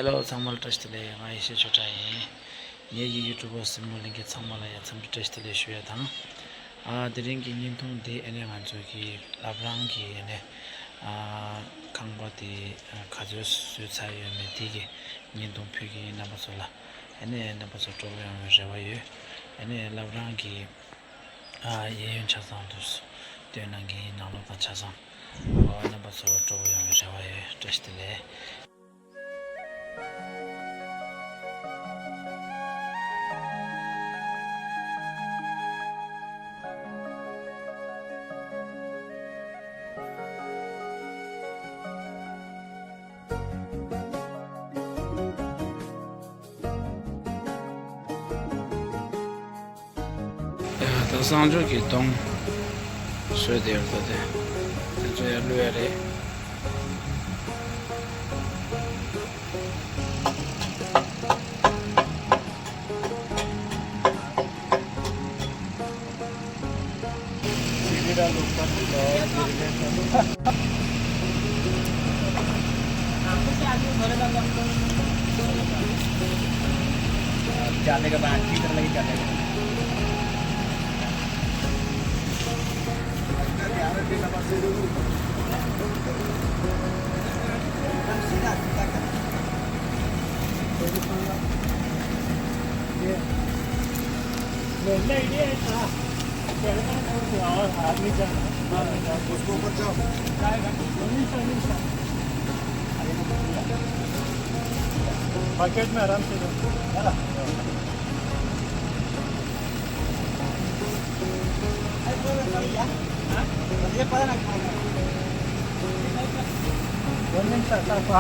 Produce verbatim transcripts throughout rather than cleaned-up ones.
ཧེ་ལོ། ཚང་མ་ལ་བཀྲ་ཤིས་བདེ་ལེགས། ང་ཡེ་ཤེས་ཆོས་གྲགས་ཡིན། ངེད་ཀྱི་ཡུ་ཊུབ་པར་གཟིགས་མོ་ལྷན་རྒྱས་ཚང་མ་ལ་ཡང་འཚམས་འདྲི་བཀྲ་ཤིས་བདེ་ལེགས་ཞུ་ཡ་དང་། ཨ། དེ་རིང་གི་བརྙན་ཐུང་འདི་ཨ་ནི་ང་ཚོ་གི་བླ་བྲང་གི་ཨ་ནི། ཨ། ཁང་པ་དེ་ག་ཚོད་བཟོས་ཚར་ཡོད་མེད་དེ་གི་བརྙན་ཐུང་ཕུལ་གྱི་ཡིན། རྣམ་པ་ཚོ་ལ། ཨ་ནི་རྣམ་པ་ཚོ་སྤྲོ་པོ་ཡོང་བའི་རེ་བ་ཡོད། ཨ་ནི་བླ་བྲང་གི། ཨ། གཡས་གཡོན་ཆ་ཚང་དུ་སྟོན་གནང་གི་ཡིན། ནང་ལོགས་དང་ཆ་ཚང་། ཨོ། རྣམ་པ་ཚོ་སྤྲོ་པོ་ཡོང་བའི་རེ་བ་ཡོད། བཀྲ་ཤིས་བདེ་ལེགས། ད་གསང་སྤྱོད་ཀྱི་གདོང་བཟོས་ཏེ་ཡོད་ད། དེ་དེ་ཚོ་ཡར་བླུག་ཡ་རེད། जाने के बाद की तरह लगी जाने का। उसको ऊपर जाओ। पैकेट में आराम से जाओ।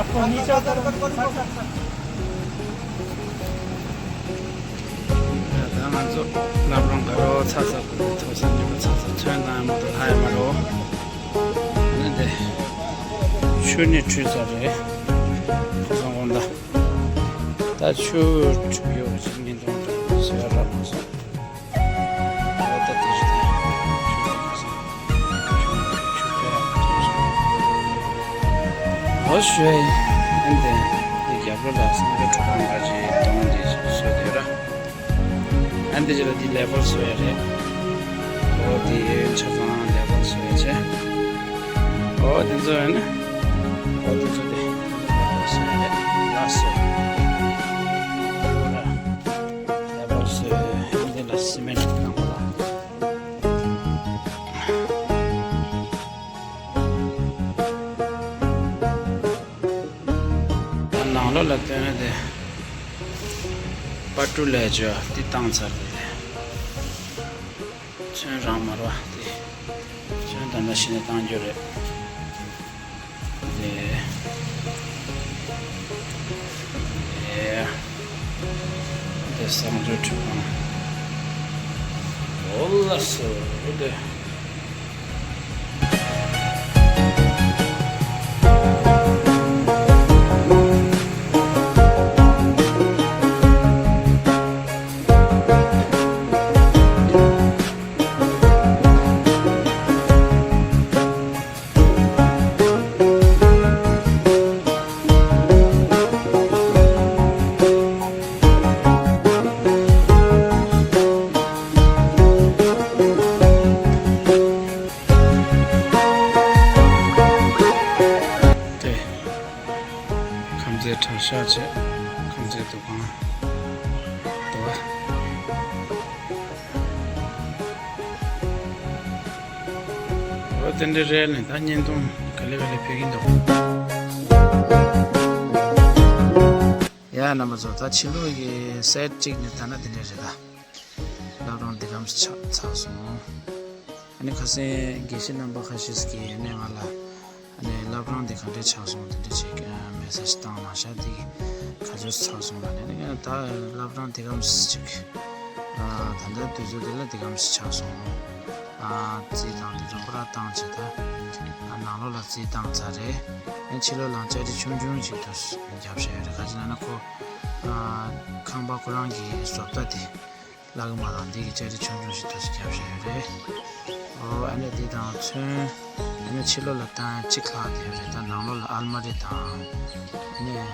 आपको नीचे उतारो। ད་ང་ཚོ་བླ་བྲང་དཀར་པོ་ཚར་ཚར། ཐོག་ས་ཉི་མ་ཚར་ཚར། ཚོན་དང་མ་གཏོགས་ལྷག་ཡོད་མ་རེད། ཨ་ནི་དེ་ཆུ་ནི་བྲུས་ཚར་རེད། ཁ་སང་དགོང་དག་ད་ཆུ་བྲུས་ཡོད་ཅིག་ཉིན་དུ་ཟེར་ར་མ་སོང་། འོ་ད་དེ་རེད། ཆུ་དེ་ཁ་སང་ཆུ་དེ་ཆུ་དེ་འོ་ཞོས་ཨན་དེ་དེ་རྒྱབ་ལོ་ལ་སང་གི་གྲུ་ཁང་ག་ཅིག་གདོང་དེ་བཟོས་དེ་ར། ཨ་འདི་ཅི་ལ་འདི་ལེ་བལ་བཟོ་ཡ་རེད། འོ་འདི་གཡས་གཡོན་ཆ་ཚང་ལེ་བལ་བཟོ་ཡ་བྱས། འོ་འདི་ཚོ་ཡོད་ན། འོ་འདི་ཚོ་དེ་ལེ་བལ་བཟོ་ཡ་རེད། ལགས་སོ། ལེ་བལ་བཟོ་ཡ། འདི་ལ་སི་མེན་ཊི་བཏང་དགོས་ལ། ད་ནང་ལོགས་ལ་སྟོན་ན་དེ་པ་ཀྲུ་ལས་བཅོས་འདི་བཏང་ཚར་ཏེ། དེ་ཚོན་རག་མ་རེད་པ། དེ་ཚོན་ད་ལྟ་གཞི་ནས་བཏང་རྒྱུ་རེད། དེ་དེ་དེ་གསང་སྤྱོད་ཁྲི་ཁང་། འོ་ལགས་སོ། དེ། དེ། ཁམས་ཚན་གྲྭ་ཤག་བྱས། ཁམས་ཚན་འདུ་ཁང་། འདུག་པ། འོ་དེ་འདྲ་རེད་ལེ། ད་བརྙན་ཐུང་ག་ལེ་ག་ལེ་ཕེབས་ཀྱིན་འདུག་ཡ་རྣམ་པ་ཚོ། ད་ཕྱི་ལོགས་ཀྱི་སེ་ཊི་གཅིག་ནི་ད་ནི་དེ་འདྲ་རེད་ད། བླ་བྲང་འདི་གམ་ཆགས་ཚར་སོང་། ཨ་ནི་ཁ་སང་དགེ་བཤེས་རྣམ་པ་ཁ་ཤས་ཀྱིས་ཨ་ནི་ང་ལ་ཨ་ནི་བླ་བྲང་འདི་ག་འདྲས་ཆགས་སོང་དེ་འདྲས་ཅིག་ཨ་མེ་སེ་ཇི་བཏང་གནང་ཤག་དེ་ག་ཚོད་ཆགས་སོང་ལབ་ནས། ཨ་ནི་ད་བླ་བྲང་འདི་གམ་ཅིག་ཨ་ད་ལྟ་དུས་ཚོད་འདི་ལ་འདི་གམ་ཞིག་ཆགས་སོང་། ཨ་རྩིས་བཏང་དེ་ཚོ་པུ་ར་བཏང་བྱས། ད་ཨ་ནང་ལོགས་ལ་རྩིས་བཏང་ཚར་རེད། ཨ་ཕྱི་ལོགས་ལ་ལྕགས་རི་ཆུང་ཆུང་ཅིག་ཏུ་བརྒྱབ་བཞག་ཡོད་རེད། ག་ཅི་ལབ་ན་ཁོ་ཨ་ཁང་པ་ཁོ་རང་གི་བཟོ་ལྟ་དེ་བརླག་གི་མ་རེད། འདི་གི་ལྕགས་རི་ཆུང་ཆུང་ཞིག་ཏུ་བརྒྱབ་བཞག་ཡོད་རེད། ཨོ་ཨ་ནི་འདི་དང་ཚོན་ཨ་ནི་ཕྱི་ལོགས་ལ་བཏང་གཅིག་ལྷག་དེ་རེད། ད་ནང་ལོགས་ལ་ཨལ་མ་རི་དང་ཨ་ནི་དེ་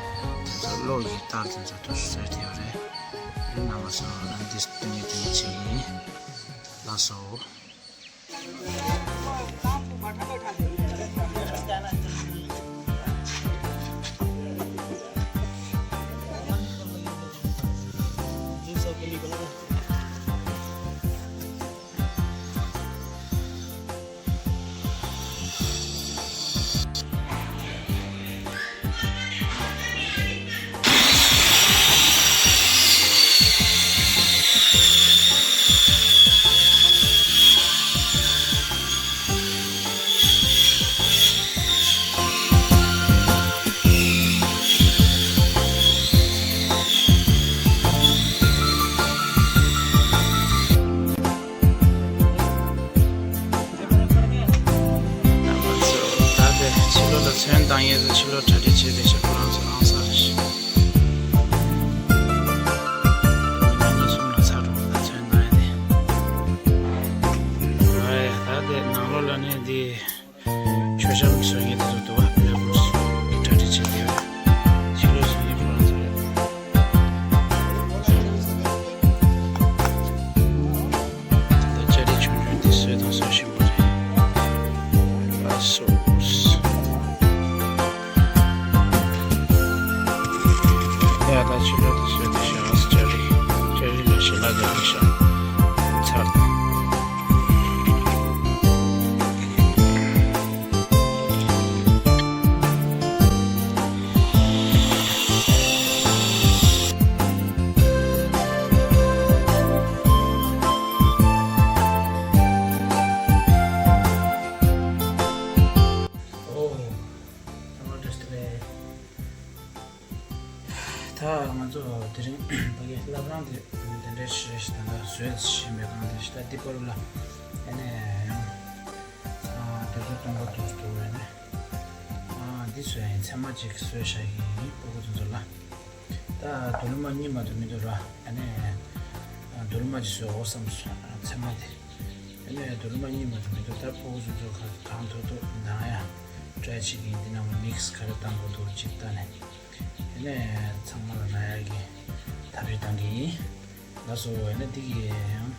ཚོ་གློག་ཡི་ཏར་དེ་ཚོ་དུ་བཟོས་དེ་རེད། ཨ་ནི་ནང་ལ་སོང་ཨ་ནི་འདི་སྟོན་གྱི་དེ་འདྲ་བྱེད་ཀྱི་ཡིན། ལགས་སོ། ད་དེ་ཕྱི་ལོགས་ལ་ཚོན་བཏང་ཡས་ཚོ་ཕྱི་ལོགས་གྲ་སྒྲིག་བྱས་བསྡད་ཤག་ཁོ་རང་ཚོ་ཨང་ས་རེད་ཤག་ཉི་མ་གཉིས་གསུམ་ལ་ཚར་འགྲོ་གི། ད་ཚོན་བཏང་ཡས་དེ། ཨ་ཡ། ད་དེ་ནང་ལོགས་ལ་ནི་འདི་མཆོད་བཤམས་བཟོ་མཁན་དེ་ཚོ་འདུག་བ། བླ་གོར་གྱི་གྲ་སྒྲིག་བྱས་བསྡད་ཡོད། ཕྱི་ལོགས་བཟོ་མཁན་ཁོ་རང་ཚོ་རེད། ད་ཅ་ལི་ཆུང་ཆུང་འདི་བཟོས་དང་བཟོ་བཞིན་པ་རེད། ལགས་སོ། ཡ་ད་ཕྱི་ལོགས་དེ་བཟོས་དེ་ཤག་ཅ་ལི། ཅ་ལི་ལ་ཞལ་ལག་རྒྱག་གི་ཤག་ཚར། ཨོ། ད་ང་ཚོ་དེ་རིང་ཕ་གི་བླ་བྲང་དེ་དེ་འདྲའི་ཞེ་ཞེ་ད་ལྟ་བཟོས་བཞིན་པའི་སྒང་དེ་ཞེ་ད་འདི་པར་ལ་ཨ་ནི་ཡང་དེ་ཚོ་སྟོན་པ་དུ་སྟུ་བས་ནས་འདི་བཟོས་ཡིན། ཚེར་མ་ཅིག་བཟོས་བཞག་གི་ཡིན། སྤུ་གུ་དེ་ཚོ་ལ། ད་དུ་ལུ་མ་གཉིས་མ་གཏོགས་མི་འདུག་ར། ཨ་ནི་དུ་ལུ་མ་ཅིག་བཟོས་འོ་བསམ་སོང་། ཚེར་མ་དེ། ཨ་ནི་དུ་ལུ་མ་གཉིས་མ་གཏོགས་མི་འདུག་ད་སྤུ་གུ་ཚོ་ཚོ་ག་གང་ཐུབ་ཐུབ་འདང་ཡ་ཊ་རའི་བྱེད་ཀྱི་ཡིན། འདི་ནང་ལ་མིག་སི་ག་རེ་བཏང་དགོས་འདུག་ཅིག་ལྟ་ནས། ཨ་ནི་ཚང་མ་ལ་ན་ཡ་གི་ཐབས་ཤེས་བཏང་གི་ཡིན། ལགས་སོ། ཨ་ནི་འདི་གི་ཡང་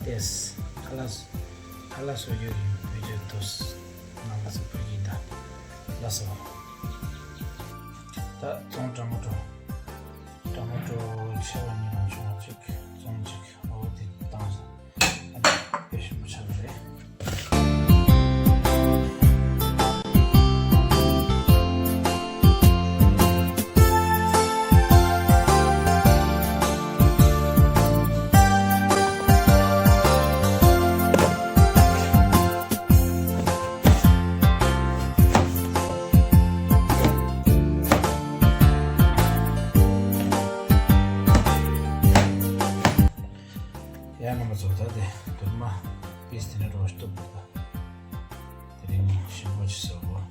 ཏེས་ཁ་ལག་ཁ་ལག་བཟོ་རྒྱུ་ཡིན། བི་ཌིའོ་ཏོས་ནང་ལ་ཚོ་ཕུལ་གྱི་ཡིན། ད་ལགས་སོ། ད་བཙོང་ཊ་མ་ཊོ། ཊ་མ་ཊོ་ཆེ་བ་གཉིས་ལ་ཆུང་བ་གཅིག་བཙོང་གཅིག་ཨོ་དེ་བཏང་སོང་། ཨ་ནི་དཔེ་ཞིམ་པོ་ཆགས་ཀྱི་རེད། ཡ་རྣམ་པ་ཚོ། ད་དེ་དུ་མ་པིས་དེ་ནས་རོ་སྟུབ་པ། དེ་རིང་ཞིམ་པོ་ཅིག་བཟོ་གོ།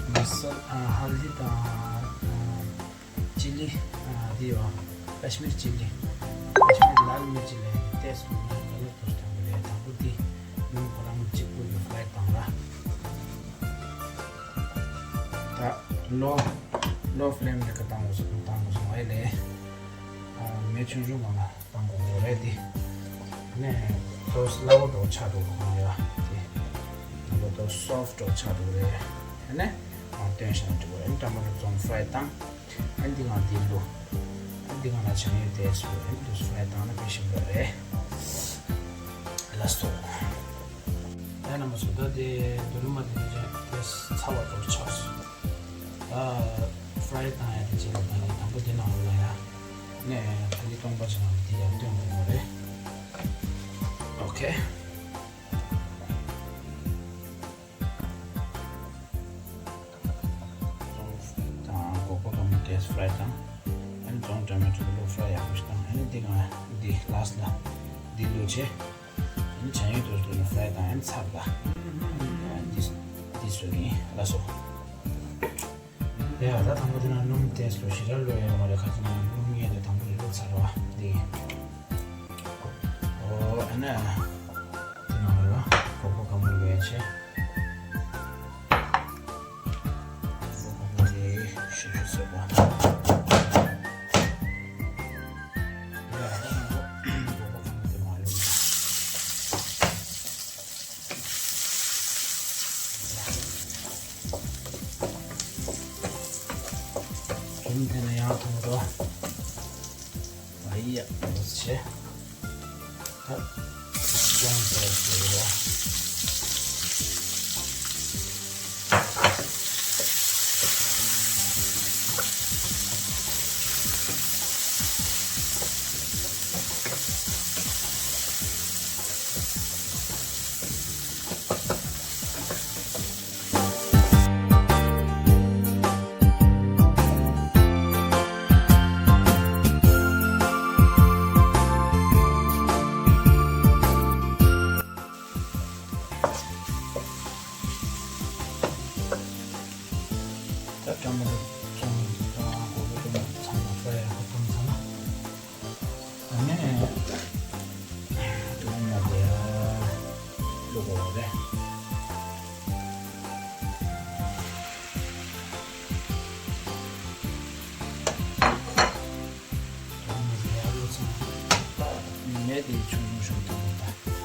མ་སལ་ཨ་ཧལ་དི་དང་ཨ་ཅི་ལི། ཨ་དི་ཡོ་ཀ་ཤི་མིར་ཅི་ལི། ཀ་ཤི་མིར་ལཱལ་མིར་ཅི་ལི། ཏེས་མ་ལ་ལ་ཏོས་ཐང་གི་རེད། དང་པོ་དེ་ཡུང་ཁོ་རང་གཅིག་པུ་ཡོད་ཧྥ་རའི་བཏང་ར། ད་ལོ་ལོ་ཕི་ལེམ་ལ་ཀ་བཏང་དགོས་སོང་། བཏང་དགོས་སོང་། ཨེ་ལེ། ཨ་མེ་ཆུང་ཆུང་གང་ལ་བཏང་དགོས་རེད་དེ། ནས་ཏོས་སླ་བོ་འགྲོ་ཆགས་འགྲོ་གང་ཡ་དེ། ང་ཚོ་ཏོས་སོབ་འགྲོ་ཆགས་འགྲོ་རེད། ནས་ཨ་སྟོན་ཤག་འགྲོ་རེད། ཊ་མ་ཊོ་བཙོང་ཧྥ་རའི་བཏང་། ཨ་འདི་ང་འདི་ལུ། ཨ་འདི་ང་ལ་ཆང་ཡོད་དེ་སུ་ཨ་འདི་ཧྥ་རའི་བཏང་ན་དཔེ་ཞིམ་པོ་རེད། ལགས་སོ། ཡ་རྣམ་པ་ཚོ། ད་དེ་དུ་ལུ་མ་དེ་ནས་དེ་ཚ་བ་འགྲོ་ཆགས་སོང་། ད་ཧྥ་རའི་བཏང་ཡ་དེ་ཅི་ལ་བཏང་ཡ། དང་པོ་དེ་ནང་ལ་ཡ་ནས་ད་འདི་སྟོང་པ་ཅིག་ནང་དེ་ཡར་སྟོན་དགོས་པ་རེད། ཨོ་ཁེ། དང་སྒོག་པ་གང་མོ་དེ། ཕ་རའི་དང་། ཨ་ནི་བཙོང་ཊོ་མེ་ཊོ་བླུགས་ཕ་རའི་ཡག་པོ་ཞིག་དང་། ཨ་ནི་འདི་གང་འདི་ལ་སི་ཊི་ལ་འདི་བླུགས་བྱས། ཨ་ནི་བྱ་ཡུ་དུ་བླུགས་ནས་ཕ་རའི་དང་། ཨ་ནི་ཚར་ད། འདི་འདི་བཟོས་ཡིན་ལགས་སོ། ཡ་ད་དང་པོ་དེ་ན་སྣུམ་ཏོག་ཙམ་ཞེ་དྲག་བླུགས་ཡ་ཡོད་མ་རེད། ག་ཚོད་ན་སྣུམ་ཡས་དེ་དང་པོ་བླུགས་ཚར་བ་འདི། ཨོ་ཨ་ནི་དེ་ནང་ལ་ལ་གོག་པོ་གང་མང་བླུགས་ཡ་བྱས། ཁྱིམ་དེ་ནས་ཡང་ཐོན་འགྲོ། ཨ་ཡ། འོ་ཆེ། ད་ཅུང་ཟད་ཟེར་རོ། ད་ཀྲམ་པ་ཚོང་ཀྲམ་གོ་ལོ་ཀྲམ་ཚང་མ་ཧྥ་རའི་ཡག་པོ་བཏང་ཚར་ན། ཨ་ནི་དུང་མ་དེ་བླུག་དགོས་རེད། དུང་མ་དེ་བླུག་ཚར་ན་མེ་དེ་ཆུང་ཆུང་ཞིག་གཏོང་དགོས་ད།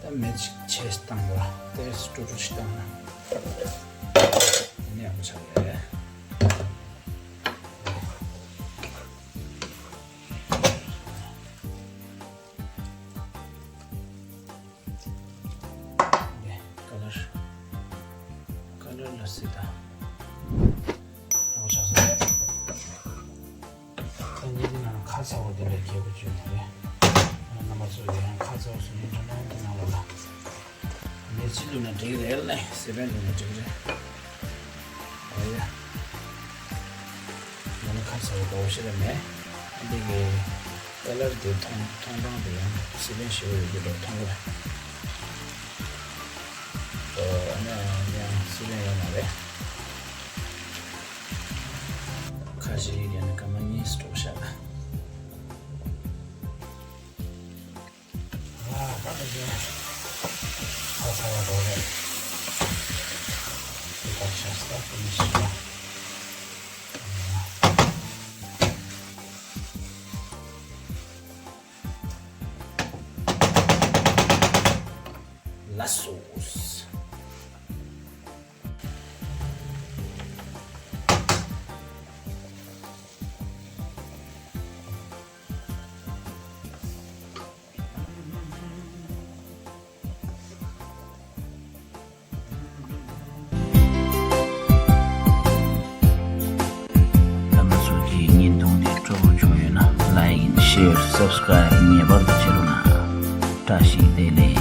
ད་མེ་ཅིག་ཆེ་བཏང་བ་དེ་སྤྲོ་སྤྲོ་ཞིག་བཏང་ན་ནི་ཡག་པོ་ཆགས་རེད། ཀ་ལར། ཀ་ལར་ལ་སི་ད། ཡག་པོ་ཆགས་སོང་། ད་ནི་འདི་ནང་ཁ་ཚ་བོ་འདི་ལ་རྒྱལ་པོ་བཅོས་ནས་རེད། རྣམ་པ་ཚོ་ཡང་ཁ་ཚ་བོ་བཟོ་ཡིན་འགྲོ་ན་འདི་ནང་ལ་ལ། མེ་ལྕེ་བླུགས་ན་འགྲིག་རེད་ལ། སི་པན་བླུགས་ན་འགྲིག་རེད། ཨོ་ཡ། ང་ནི་ཁ་ཚ་བོ་དགའ་བོ་ཞིག་ལ་མེད། འདི་གི་ཀ་ལར་དེ་མཐོང་མཐོང་སྟངས་དེ་ཡང་སི་པན་ཞེ་པོ་ཡོད་ཀྱི་འདུག་མཐོང་གི་རེད། ཨོ་ཨ་ནི་ཡང་སི་པན་ཡོད་མ་རེད། ཁ་ཞིག་ཡིན་ན་སྐར་མ་གཉིས་འགྲོ་ཤག་ཨ་ད་དེ་ཚོ་ཁ་ཚ་བ་འགྲོ་རེད། དེ་ལྟར་ཤ་སྟག་ཏུ་མི་ཤེས་པ། ལགས་སོ། རྣམ་པ་ཚོ་གི་བརྙན་ཐུང་དེ་སྤྲོ་པོ་བྱུང་ཡོད་ན་ལའིཀ་ཨེན་ཤེར་སབ་སི་ཀ་རའིབ་ངེས་པར་དུ་བྱེད་རོགས་གནང་། བཀྲ་ཤིས་བདེ་ལེགས།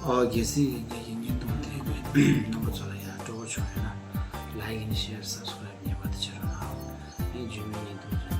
ཨོ་གལ་སྲིད་ངེད་ཀྱི་བརྙན་ཐུང་དེ་རྣམ་པ་ཚོ་ལ་ཡང་སྤྲོ་པོ་བྱུང་ཡོད་ན་ལའིཀ་ཨེན་ཤེར་སབ་སི་ཀ་རའིབ་ངེས་པར་དུ་བྱེད་རོགས་གནང་། ངས་རྗེས་མའི་བརྙན་ཐུང་དེ་